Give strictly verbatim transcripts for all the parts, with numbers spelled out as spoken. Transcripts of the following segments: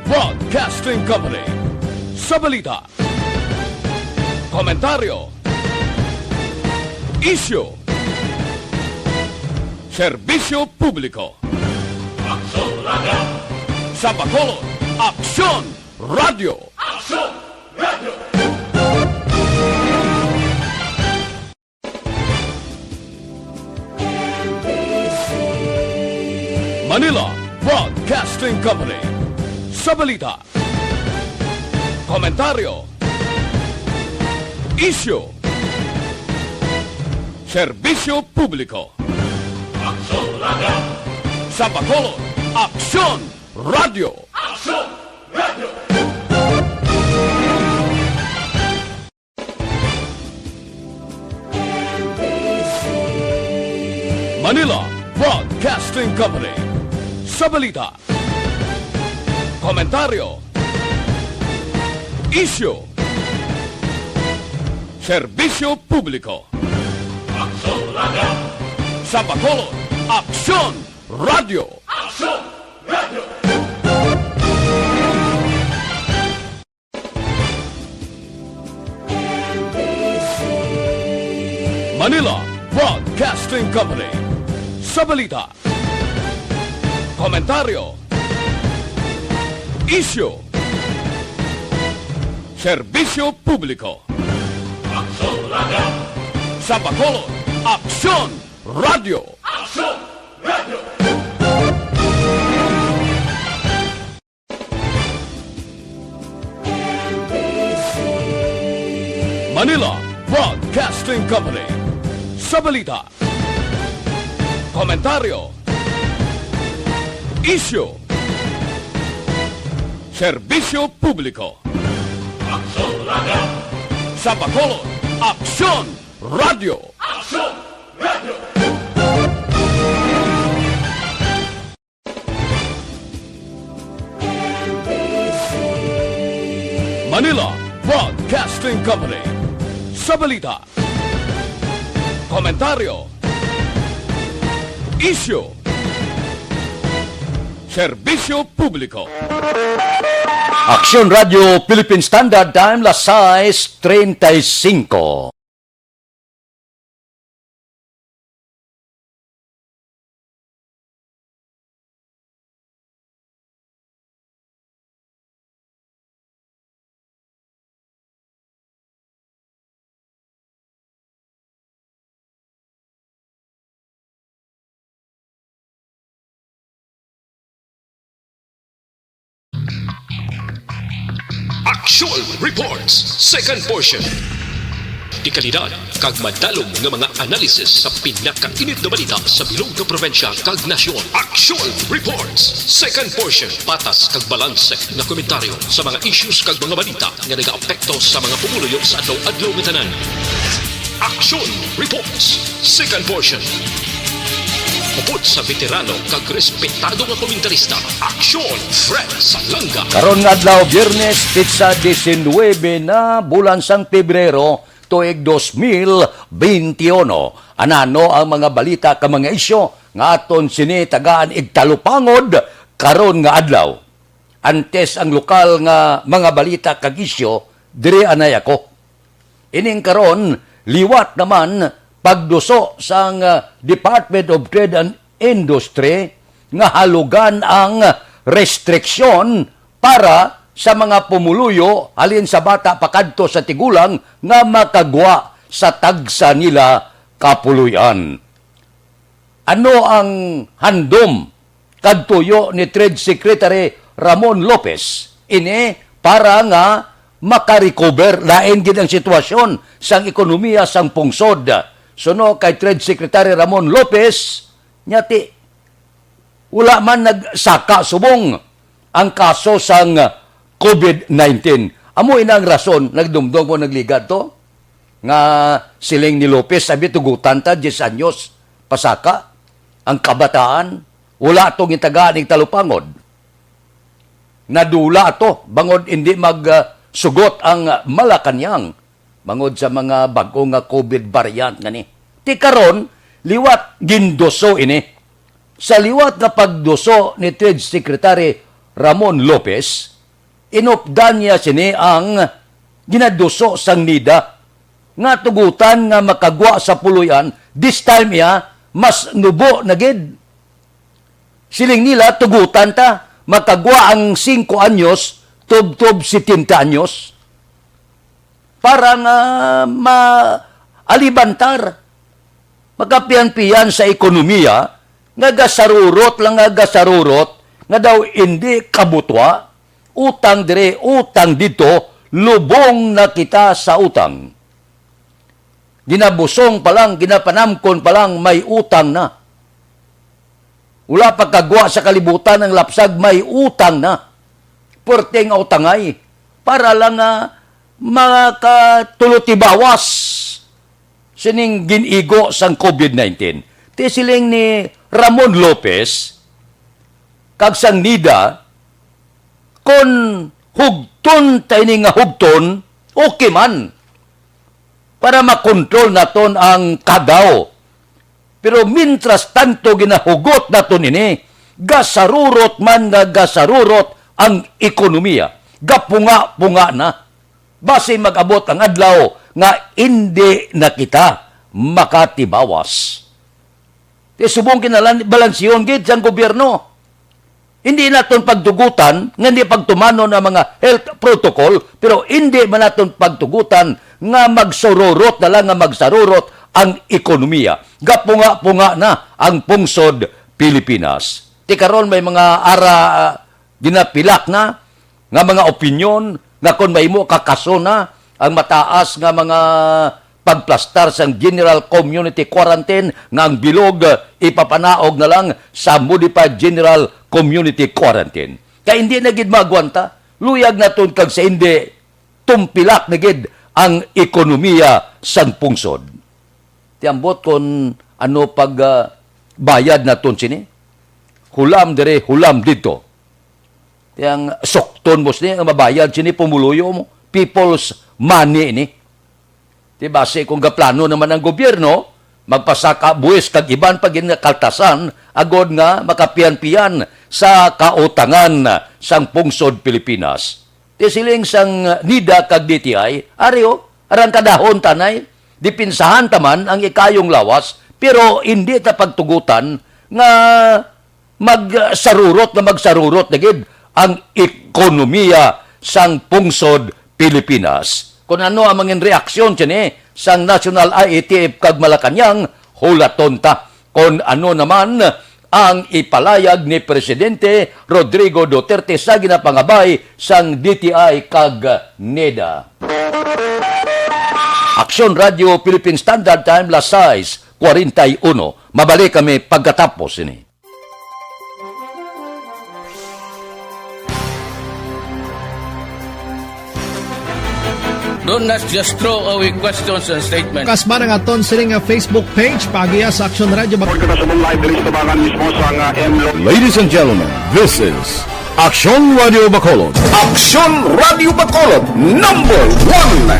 Broadcasting Company. Sa balita, komentaryo, isyu, serbisyo publiko. Aksyon Radio! Sa Bacolod, Aksyon Radio! Aksyon Radio! Manila Broadcasting Company. Sa balita, komentaryo, isyu, serbisyo publiko. Aksyon Radio! Sa Bacolod, Aksyon Radio! Aksyon Radio! Manila Broadcasting Company. Sa balita, komentaryo, isyu, serbisyo publiko. Aksyon Radio! Sa Bacolod, Aksyon Radio! Aksyon Radio! Manila Broadcasting Company. Sa balita, komentaryo, isyu, serbisyo publiko. Aksyon Radio! Sa Bacolod, Aksyon Radio! Aksyon Radio! Manila Broadcasting Company. Sa balita, komentaryo, isyu, serbisyo publiko. Aksyon Radio! Sa Bacolod, Aksyon Radio! Aksyon Radio! Manila Broadcasting Company. Sa balita, komentaryo, isyu, serbisyo publiko. Aksyon Radio Philippine Standard Time, las sais treinta y cinco. Action Reports, second portion. Dekalidad kag madalom nga mga analysis sa pinakainit nga balita sa bilog nga probinsya kag nasyon. Action Reports, second portion. Patas kag balanse nga komentaryo sa mga issues kag mga balita nga nagaapekto sa mga pumuluyo sa adlaw-adlaw nga tanan. Action Reports, second portion. Upod sa veterano kag respetado nga komentarista, Action Fred Salanga. Karon nga adlaw, Biyernes, petsa diecinuebe na, bulan sang Pebrero, tuig dos mil beintiuno. Anano ang mga balita kag mga isyu nga aton sini tagaan igtalupangod karon nga adlaw? Antes ang lokal nga mga balita kag isyu, diri anay ako. Ining karon, liwat naman pagduso sang, ah, Department of Trade and Industry nga halugan ang restriksyon para sa mga pumuluyo halin sa bata pakadto sa tigulang nga makagwa sa tagsa nila kapuloy-an. Ano ang handom kag tuyo ni Trade Secretary Ramon Lopez ini para nga makarecover lain gid ang sitwasyon sang ekonomiya sang pungsod? Suno kay Trade Secretary Ramon Lopez, nya ti wala man nagsaka subong ang kaso sang covid nineteen. Amo ina ang rason, nagdumdom ko, nagligad to, nga siling ni Lopez, sabi, tugutan ta, diyes anyos pasaka ang kabataan, wala to gitagaan ning talupangod. Nadula to bangod hindi magsugot ang Malacañang bangod sa mga bag-o nga covid variant ngani. Ti karon, liwat ginduso ini. Sa liwat nga pagduso ni Trade Secretary Ramon Lopez, inupdan niya sini ang ginaduso sang NEDA nga tugutan nga makagwa sa puloy-an. This time iya, mas nubo na gid. Siling nila, tugutan ta, makagwa ang singko anyos, tubtob setenta anyos. Para nga maalibantar, makapian-pian sa ekonomiya, nga gasarurot lang nga gasarurot, nga daw indi kabutwa, utang dire, utang dito, lubong na kita sa utang. Ginabusong pa lang, ginapanamkon pa lang, may utang na. Wala pa kagwa sa kalibutan ang lapsag, may utang na. Perting utangay para lang nga makatulutibawas sining gin-igo sang COVID nineteen. Ti siling ni Ramon Lopez kag sang NEDA, kon hugton ta ini nga hugton, okay man para makontrol naton ang kagaw. Pero mientras tanto, ginahugot naton ini, gasarurot man nga gasarurot ang ekonomiya. Gapunga-punga na. Basi mag-abot ang adlaw nga indi na kita makatibawas. Ti subong kinahanglan balansihon gid sang gobyerno. Hindi naton pagtugutan nga hindi pagtumanon ang mga health protocol, pero hindi man naton pagtugutan nga magsururot na lang nga magsarurot ang ekonomiya. Gapunga-punga na ang pungsod Pilipinas. Ti karon may mga ara, ah, ginapilak na nga mga opinyon nga kon mahimo kakaso na ang mataas nga mga pagplastar sang general community quarantine nga ang bilog, eh, ipapanaog na lang sa modified general community quarantine. Kay hindi na gid maagwanta, luyag naton kag sa hindi, tumpilak na gid ang ekonomiya sang pungsod. Ti ambot kon ano pag, ah, bayad naton sini. Hulam diri, hulam didto. Ti ang sukton mo sini, ang mabayad sini, pumuluyo mo. People's money ini. Ti basi kung gaplano naman ang gobyerno, magpasaka buhis kag iban pa gid nga kaltasan agod nga makapian-pian sa kautangan sang pungsod Pilipinas. Ti siling sang NEDA kag D T I, ari o, arangkadahon ta anay, dipinsahan ta man ang ikayong lawas, pero indi ta pagtugutan nga magsarurot na magsarurot na gid ang ekonomiya sang pungsod Pilipinas. Kon ano ang mangin reaksyon sini sang National I A T F kag Malacañang, hulaton ta kon ano naman ang ipalayag ni Presidente Rodrigo Duterte sa ginapangabay sang D T I kag NEDA. Aksyon Radio Philippine Standard Time, las sais cuarenta y uno. Mabalik kami pagkatapos ini. Don't just throw away questions and statements. Kasba na nga ton sining nga Facebook page, paagiya sa Aksyon Radio Bac- Report kita sa live diri sa tabangan mismo sa nga M Lo- Ladies and gentlemen, this is Aksyon Radio Bacolod. Aksyon Radio Bacolod, number one.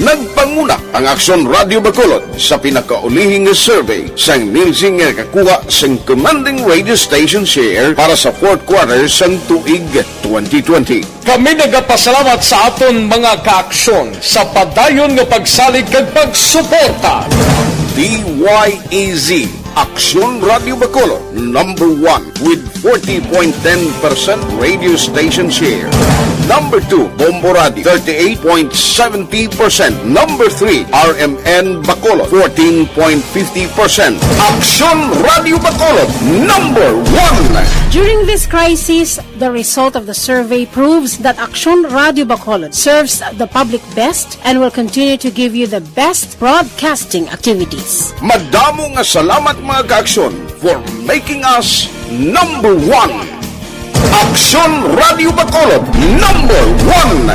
Nagpanguna ang Aksyon Radio Bacolod sa pinakaulihi nga survey sang Nielsen nga nakakuha sang commanding radio station share para sa fourth quarter sang tuig twenty twenty. Kami nagapasalamat sa aton mga kaaksyon sa padayon nga pagsalig kag pagsuporta. D Y E Z, Aksyon Radio Bacolod, number one with forty point ten percent radio station share. Number two, Bombo Radio, thirty-eight point seventy percent. Number three, R M N Bacolod, fourteen point fifty percent. Aksyon Radio Bacolod, number one. During this crisis, the result of the survey proves that Aksyon Radio Bacolod serves the public best and will continue to give you the best broadcasting activities. Madamo nga salamat, mga kaaksyon, for making us number one. Aksyon Radio Bacolod, number one.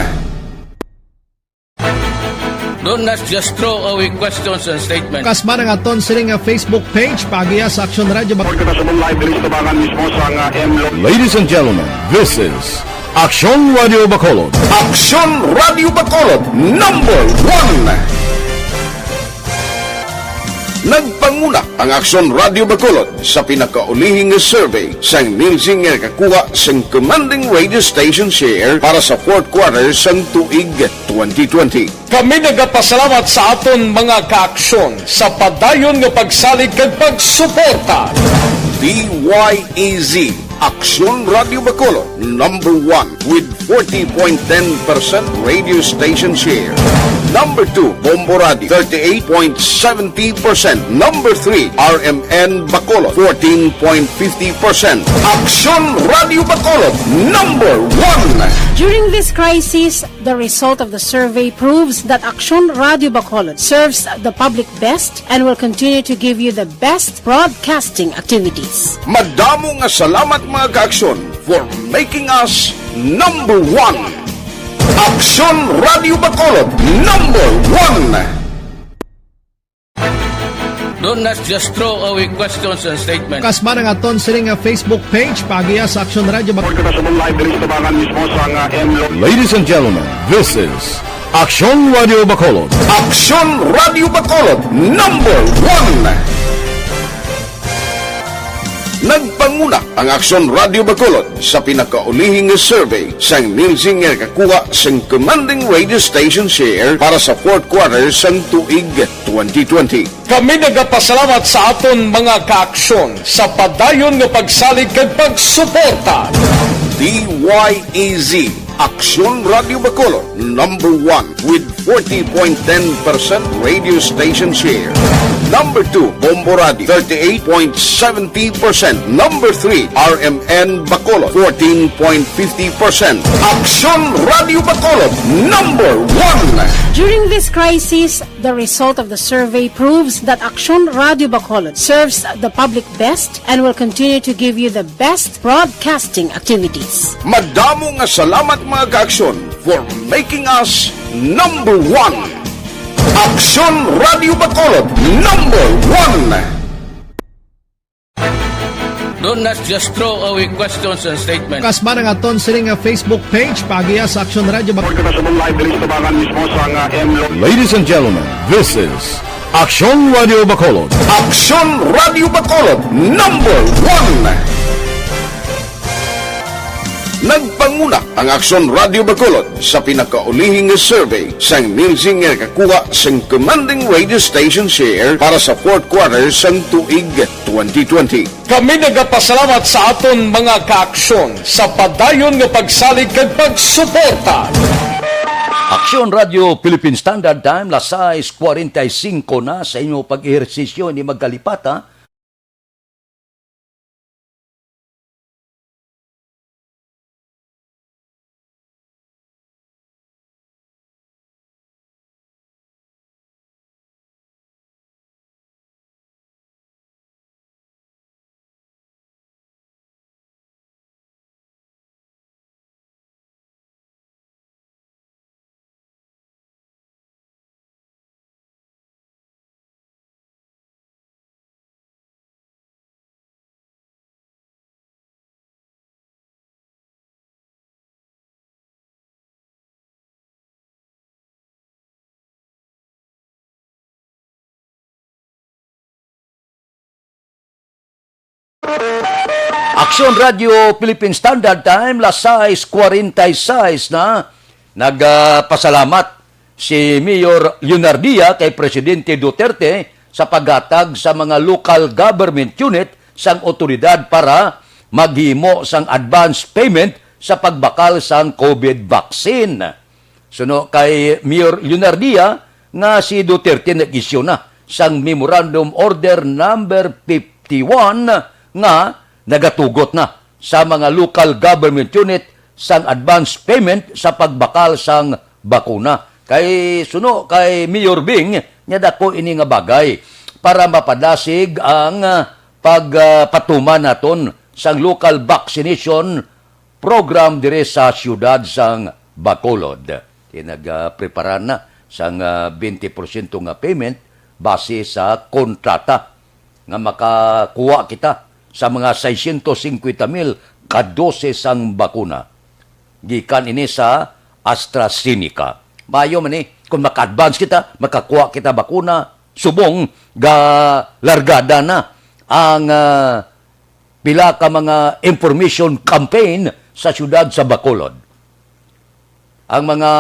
Don't just throw away questions and statements. Kasba na nga ton sining nga Facebook page, paagiya sa Aksyon Radio Bac- Report kita sa live diri sa tabangan mismo sa nga M Lo- Ladies and gentlemen, this is Aksyon Radio Bacolod. Aksyon Radio Bacolod, number one. Nagpanguna ang Aksyon Radio Bacolod sa pinakaulihi nga survey sang Nielsen nga nakakuha sang commanding radio station share para sa fourth quarter sang tuig twenty twenty. Kami nagapasalamat sa aton mga kaaksyon sa padayon nga pagsalig kag pagsuporta. D Y E Z, Aksyon Radio Bacolod, number one with forty point ten percent radio station share. Number two, Bombo Radio, thirty-eight point seventy percent. Number three, R M N Bacolod, fourteen point fifty percent. Aksyon Radio Bacolod, number one. During this crisis, the result of the survey proves that Aksyon Radio Bacolod serves the public best and will continue to give you the best broadcasting activities. Madamo nga salamat, mga kaaksyon, for making us number one. Aksyon Radio Bacolod, number one. Don't not just throw away questions and statements. Kasma na nga ton sini nga Facebook page, paagiya sa Aksyon Radio Bacolod. Report kita sa live diri sa tabangan mismo sa nga M Lo- Ladies and gentlemen, this is Aksyon Radio Bacolod. Aksyon Radio Bacolod, number one. Nagpanguna ang Aksyon Radio Bacolod sa pinakaulihi nga survey sang Nielsen nga nakakuha sang commanding radio station share para sa fourth quarter sang tuig twenty twenty. Kami nagapasalamat sa aton mga kaaksyon sa padayon nga pagsalig kag pagsuporta. D Y E Z, Aksyon Radio Bacolod, number one with forty point ten percent radio station share. Number two, Bombo Radio, thirty-eight point seventy percent. Number three, R M N Bacolod, fourteen point fifty percent. Aksyon Radio Bacolod, number one. During this crisis, the result of the survey proves that Aksyon Radio Bacolod serves the public best and will continue to give you the best broadcasting activities. Madamo nga salamat, mga kaaksyon, for making us number one. Aksyon Radio Bacolod, number one. Don't not just throw away questions and statements. Kasma na nga ton sini nga Facebook page, paagiya sa Aksyon Radio Bacolod. Report kita sa live diri sa tabangan mismo sa nga M Lo- Ladies and gentlemen, this is Aksyon Radio Bacolod. Aksyon Radio Bacolod, number one. Nagpanguna ang Aksyon Radio Bacolod sa pinakaulihi nga survey sang Nielsen nga nakakuha sang commanding radio station share para sa fourth quarter sang tuig twenty twenty. Kami nagapasalamat sa aton mga kaaksyon sa padayon nga pagsalig kag pagsuporta. Aksyon Radio Philippine Standard Time, las sais cuarenta y cinco na sa inyo pag-ehersisyo ni magkalipata. Aksyon Radio Philippine Standard Time, las sais cuarenta y seis na. Nagapasalamat si Mayor Leonardia kay Presidente Duterte sa paghatag sa mga local government unit sang otoridad para maghimo sang advance payment sa pagbakal sang COVID vaccine. Suno kay Mayor Leonardia nga si Duterte nag-isyu na sang Memorandum Order Number fifty-one nga nagatugot na sa mga local government unit sang advance payment sa pagbakal sang bakuna. Kay suno kay Mayor Bing, nga dako ini nga bagay para mapadasig ang, ah, pag, ah, patuman naton sang local vaccination program diri sa siyudad sang Bacolod. Kay nag, ah, prepara na sang, ah, twenty porsyento nga payment base sa kontrata nga makakuha kita sa mga seiscientos cincuenta mil ka dose sang bakuna. Gikan ini sa AstraZeneca. Maayo man ni kung maka-advance kita, makakuha kita bakuna subong galargada na ang, ah, pila ka mga information campaign sa siyudad sa Bacolod. Ang mga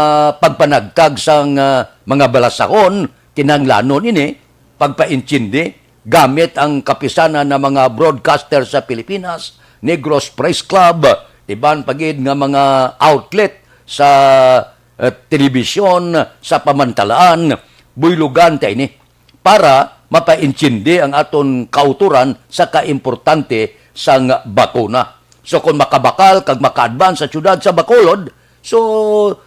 pagpanagtag sang, ah, mga balasahon, kinahanglanon ini pagpaintindi gamit ang kapisanan nga mga broadcaster sa Pilipinas, Negros Press Club, iban pa gid nga mga outlet sa, ah, telebisyon, sa pamantalaan, buylogan ta ini para mapaintindi ang aton kautoran sa kaimportante sang bakuna. So, kung makabakal kag maka-advance sa siyudad sa Bacolod, so,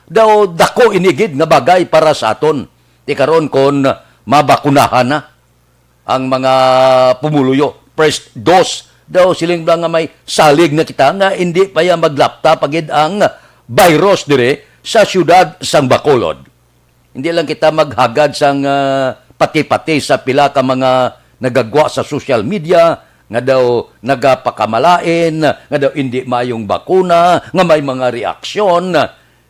daw dako ini gid nga bagay para sa aton. Ti karon, kung mabakunahan na ang mga pumuluyo, first dose, daw siling ba nga may salig na kita nga hindi pa ya maglapta pa gid ang virus dire sa siyudad sang Bacolod. Hindi lang kita maghagad sang, ah, pati-pati sa pila ka mga nagagwa sa social media nga daw nagapakamalain, nga daw hindi maayong bakuna, nga may mga reaksyon,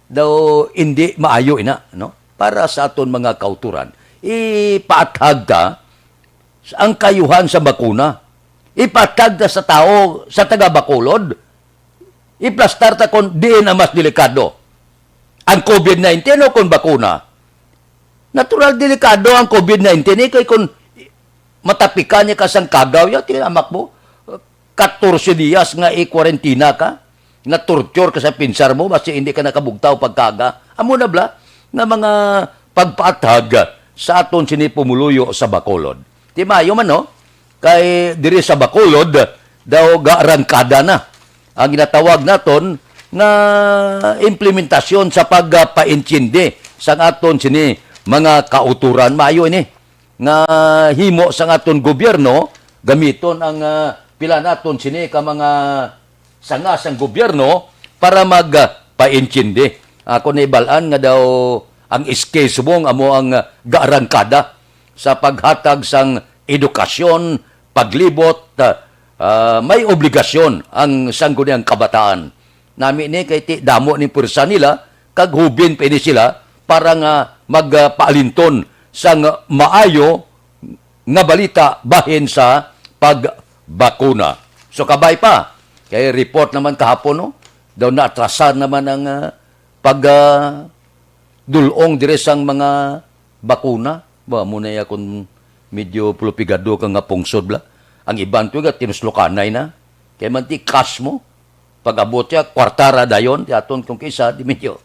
daw hindi maayo ina, no? Para sa aton mga kauturan, ipaathag ta ang kaayuhan sa bakuna. Ipaathag ta sa tawo, sa taga Bacolod, iplastar ta kung diin ang mas delikado, ang covid nineteen o kung bakuna. Natural, delikado ang covid nineteen, eh, kay kung matapikan niya ka sang kagaw, ya, tinamak mo, katorse dias nga i-quarantina ka, na-torture ka sa pinsar mo, basta hindi ka nakabugtaw pagkaga. Amo na bala nga mga pagpaathag sa aton sini pumuluyo sa Bacolod. Ti maayo man, no? Kay diri sa Bacolod, daw gaarangkada na ang ginatawag naton nga implementasyon sa pagpaintindi sang aton sini mga kauturan. Maayo ini nga himo sang aton gobyerno, gamiton ang, ah, pila naton sini ka mga sanga sang gobyerno para magpaintindi. Ako nahibal-an nga daw ang S K Subong amo ang, ah, gaarangkada sa paghatag sang edukasyon, paglibot, ah, ah, may obligasyon ang sangguniang kabataan. Nami ni kay ti damo ni pwersa nila, kag hubin pa ini sila para nga magpaalinton sang maayo nga balita bahin sa pagbakuna. So, kabay pa, kay report naman kahapon, no? Daw naatrasar naman ang, ah, pag, ah, dul-ong diri sang mga bakuna. Ba, amo na ya kung medyo pulupigado ka nga pungsod bala. Ang iban to nga tinuslokanay na. Kay man ti cash mo. Pag-abot siya, kwarta ra dayon, ti aton kung kisa, di medyo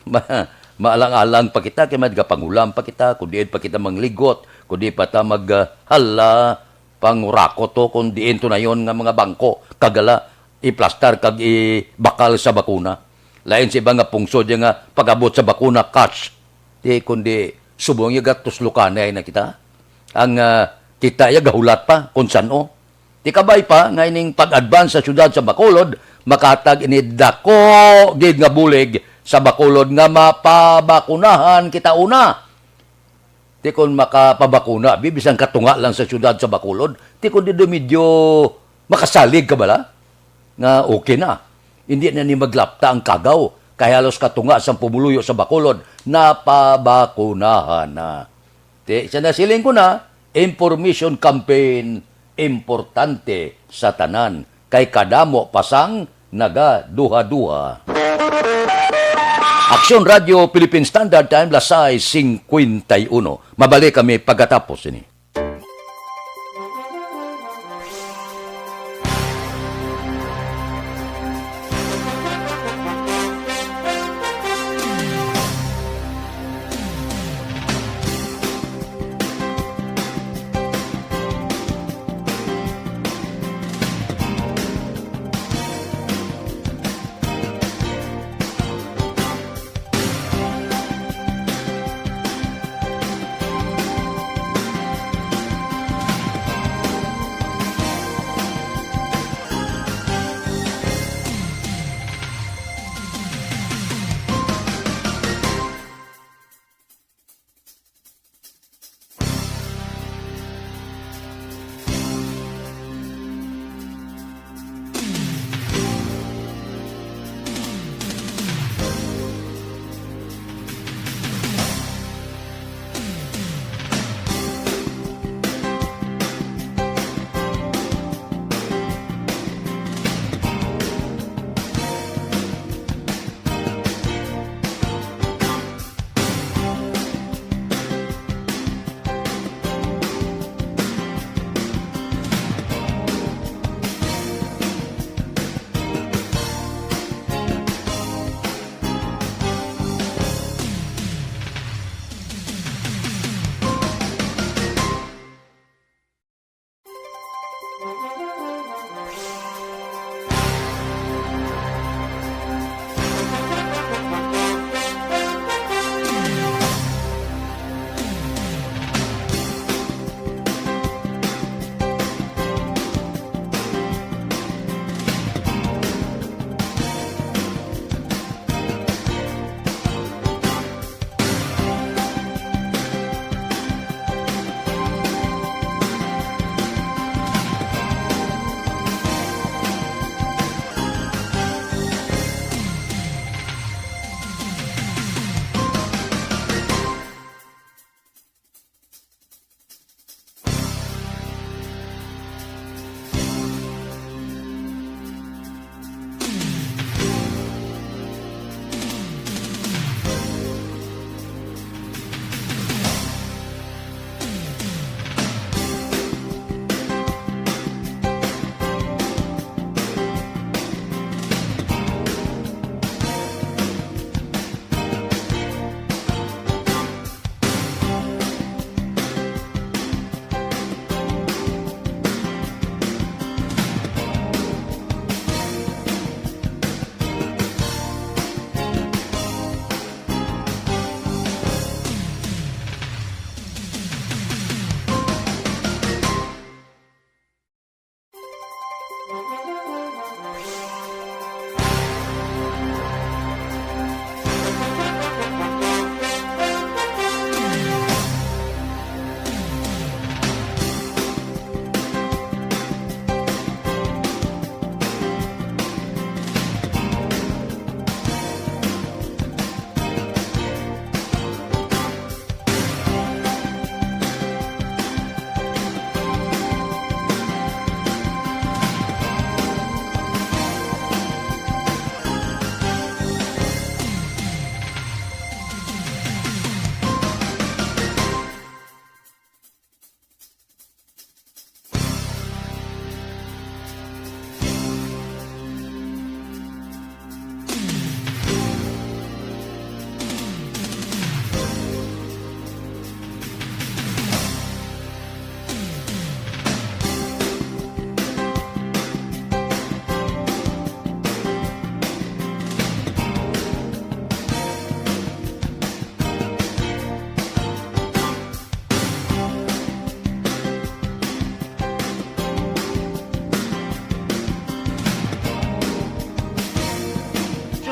ma-, maalang-alang pa kita, kay man gapangulam pa kita, kung diin pa kita mangligot, kung di pa ta mag, ah, hala, pangurakot to, kung diin to nayon nga mga bangko, kag hala, iplastar kag ibakal sa bakuna. Lain sa iba nga pungsod ya nga pag-abot sa bakuna, cash. Di, kundi subong ya gatuslokanay na kita. Ang, ah, kita ya gahulat pa kung san-o. Ti kabay pa nga ining pag-advance sa siyudad sa Bacolod, makahatag ini dako gid nga bulig sa Bacolod nga mapabakunahan kita una. Ti kon makapabakuna, bi-, bisan katunga lang sa siyudad sa Bacolod, ti kon di medyo makasalig ka bala, nga okay na. Hindi na ni maglapta ang kagaw, kay halos katunga sang pumuluyo sa Bacolod, napabakunahan na. Ti, sa nasiling ko na, information campaign, importante sa tanan, kay kadamo pa sang nagaduha-duha. Aksyon Radio Philippine Standard Time, las sais cincuenta y uno. Mabalik kami pagkatapos ini.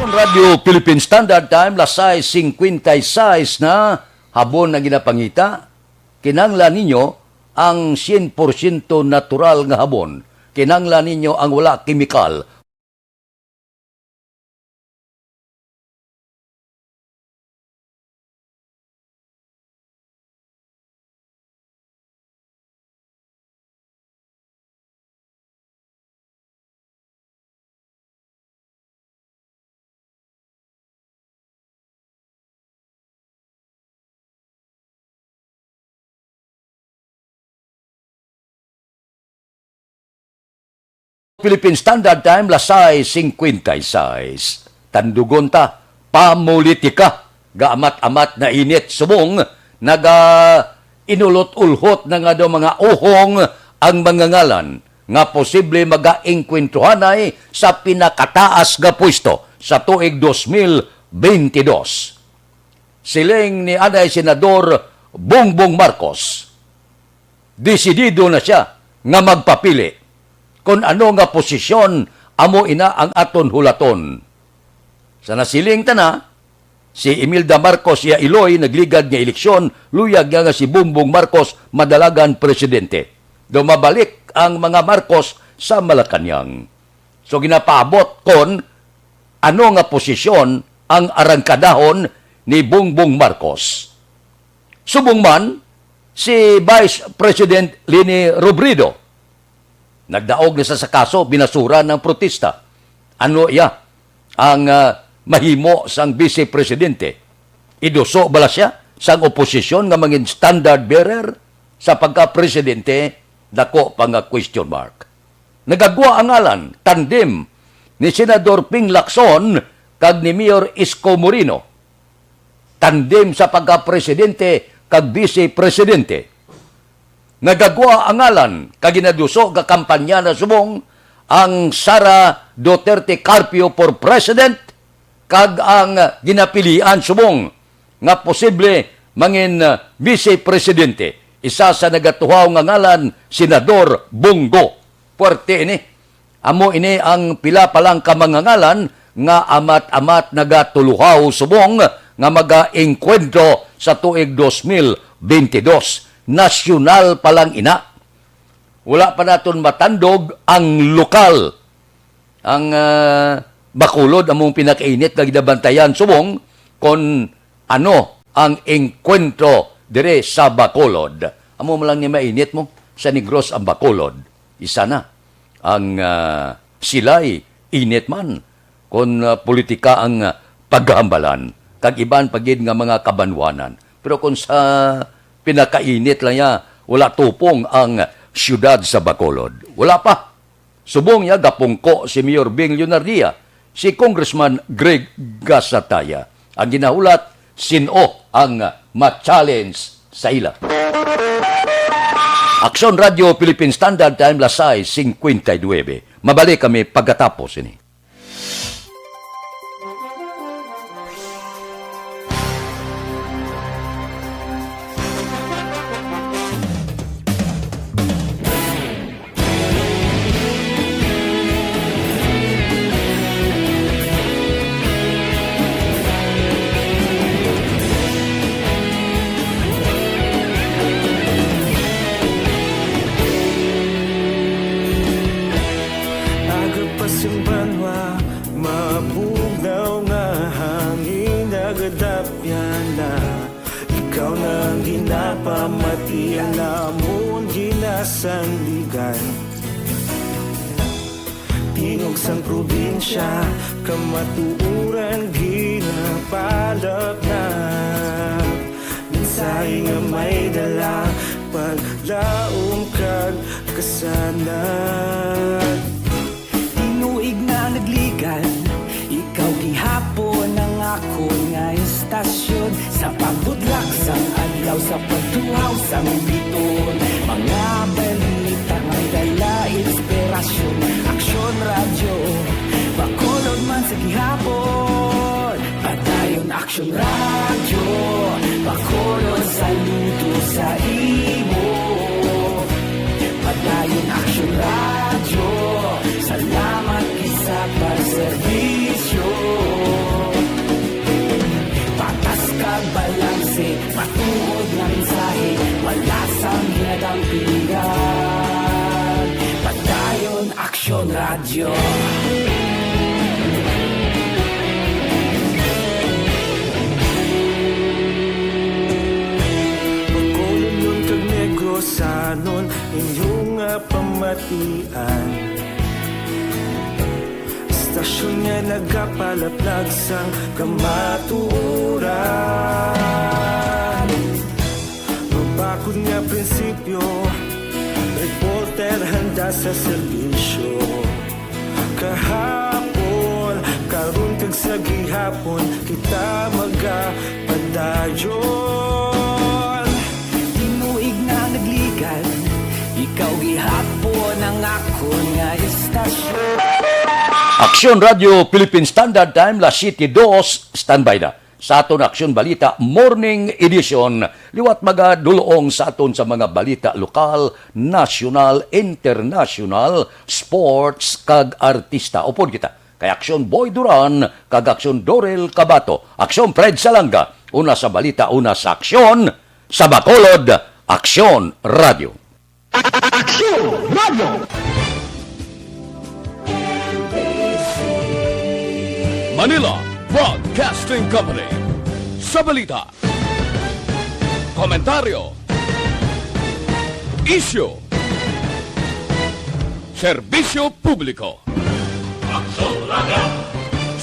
Radyo Philippine Standard Time, las sais cincuenta y seis na, habon ang ginapangita. Kinahanglan ninyo ang sien porsyento natural nga habon. Kinahanglan ninyo ang wala kemikal. Philippine Standard Time, las sais cincuenta y seis. Tandugon ta, pamulitika. Gaamat-amat na init subong naga-inulot-ulhot na nga daw mga uhong ang mga ngalan nga posible magaengkwentruhanay sa pinakataas nga pwesto sa tuig dos mil benti dos. Siling ni anay Senador Bongbong Marcos, desidido na sia nga magpapili kon ano nga posisyon amo ina ang aton hulaton. Sa nasiling ta na, si Imelda Marcos iya iloy nagligad nga eleksyon, luyag niya nga si Bongbong Marcos madalagan presidente. Daw mabalik ang mga Marcos sa Malacañang. So, ginapaabot kon ano nga posisyon ang arangkadahon ni Bongbong Marcos. Subong man, si Vice President Leni Robredo nagdaog na sa, sa kaso, binasura ng protesta. Ano iya ang, ah, mahimo sang Vice Presidente? Iduso bala sia sang oposisyon nga mangin standard bearer sa pagka-presidente? Dako pa nga question mark. Nagagwa ang ngalan, tandem, ni Senador Ping Lacson kag ni Mayor Isko Moreno. Tandem sa pagka-presidente kag vice presidente. Nagagwa ang ngalan kag ginaduso nga kampanya na subong ang Sara Duterte Carpio for President kag ang ginapilian subong nga posible mangin, ah, vice presidente, isa sa nagatuhaw nga ngalan, Senador Bong Go. Puwerte ini. Amo ini ang pila pa lang ka mga ngalan nga amat-amat nagatuluhaw subong nga magaengkwentro sa tuig dos mil benti dos. Nasyonal pa lang ina. Wala pa naton matandog ang lokal. Ang, ah, Bacolod among pinakainit nga ginabantayan subong kon ano ang engkwentro dire sa Bacolod. Amo man lang ni mainit mo sa Negros ang Bacolod. Isa na ang, ah, silay init man kon, ah, politika ang, ah, paghambalan kag iban pa gid nga mga kabanwanan. Pero kung sa pinakainit lang niya, wala tupong ang siyudad sa Bacolod. Wala pa. Subong niya, gapungko si Mayor Bing Leonardia, si Congressman Greg Gasataya. Ang ginahulat, sin-o ang ma-challenge sa ila. Aksyon Radyo Philippine Standard Time, las sais cincuenta y nueve. Mabalik kami pagkatapos ini. Aga pa sing banwa, mabugnaw nga hangin, nagadapyan na. Ikaw na ang ginapamati, ang amon ginasandigan. Tingog sang probinsya, kamatuoran ginapalapnap. Mensahe nga may dala, paglaom kag kasanag. Tinuig na nagligad, ikaw gihapon ang akon nga istasyon. Sa pagbudlak sang adlaw, sa pagtuhaw sang biton, mga balita may dala inspirasyon. Aksyon Radyo, Bacolod man sa gihapon. Padayon Aksyon Radyo, Bacolod, saludo sa imo. Padayon Aksyon Radyo, salamat gid sa pagserbisyo. Bacolod nun kag Negros, sanon inyo nga pamatian. Istasyon nga nagapalaplag sang kamatuoran. Mabakod nga prinsipyo, reporter handa sa serbisyo. Kahapon, karon kag sa gihapon, kita magapadayon. Tinuig na nagligad, ikaw gihapon ang akon nga istasyon. Aksyon Radio Philippine Standard Time, las siete dos, standby na sa aton Aksyon Balita Morning Edition. Liwat magadulong sa aton sa mga balita lokal, nasyonal, internasyonal, sports, kag artista. Upod kita kay Aksyon Boy Duran kag Aksyon Dorel Cabato, Aksyon Fred Salanga. Una sa balita, una sa aksyon, sa Bacolod, Aksyon Radio. Aksyon Radio. Manila Broadcasting Company. Sa balita, komentaryo, isyu, serbisyo publiko. Aksyon Radio.